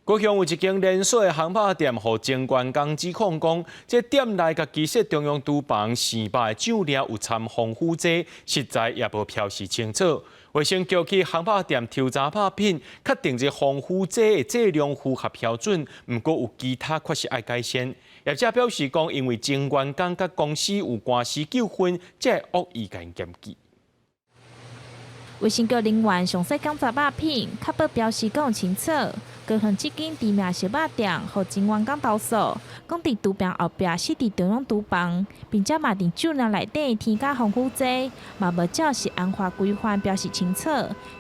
高雄有一間連鎖的烘肉店，予前員工指控講，這店內共其說中央廚房生肉的醬料有摻防腐劑，實在也無標示清楚。衛生局去烘肉店抽查肉品，確定這防腐劑的劑量符合標準，毋過有其他確實愛改善。業者表示講，因為前員工佮公司有官司糾紛，才會惡意共𪜶檢舉。衛生局人員詳細檢查肉品，確保標示夠清楚。高雄這間知名燒肉店，予前員工投訴，講佇廚房後壁設置中央廚房，並且嘛佇醬料內底添加防腐劑，嘛無照食安法規範標示清楚。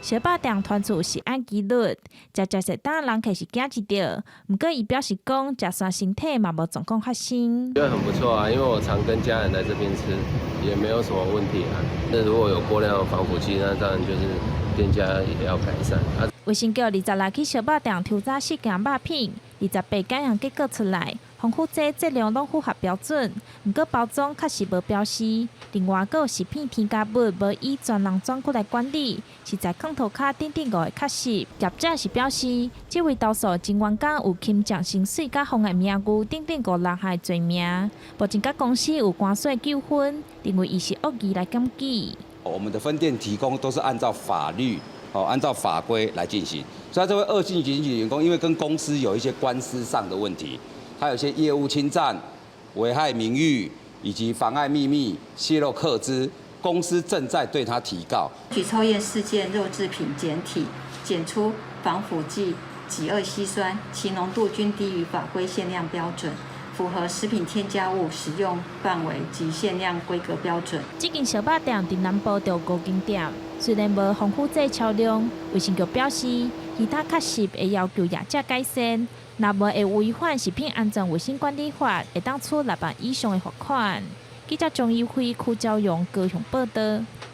燒肉店傳出食安紀錄，食食食當人客是驚一著，毋過伊表示講，食煞身體嘛無狀況發生。覺得很不錯啊，因為我常跟家人來這邊吃，也沒有什麼問題啊。那如果有過量的防腐劑，那當然就是店家也要改善。衛生局26去燒肉店抽查四件肉品，28檢驗結果出來，防腐劑劑量攏符合標準，毋過包裝確實無標示。另外，閣有食品添加物無以專人專櫃來管理，實在囥塗跤等等五个缺失。業者是表示，這位投訴前員工有侵佔薪水佮妨礙名譽等等五六項罪名，目前佮公司有官司糾紛，認為伊是惡意來檢舉。我們的分店提供都是按照法律，哦，按照法規來進行。所以這位惡性檢舉員工，因為跟公司有一些官司上的問題，他有些業務侵佔、危害名譽以及妨礙秘密、洩露客資，公司正在對他提告。舉抽驗四件肉製品檢體，檢出防腐劑己二烯酸，其濃度均低於法規限量標準，符合食品添加物使用範圍及限量規格標準。這間燒肉店佇南部就五間店，雖然無防腐劑超量，衛生局表示，其他確實會要求業者改善，若無會違反食品安全衛生管理法，會當處6萬以上的罰款。記者張怡輝、柯昭陽高雄報導。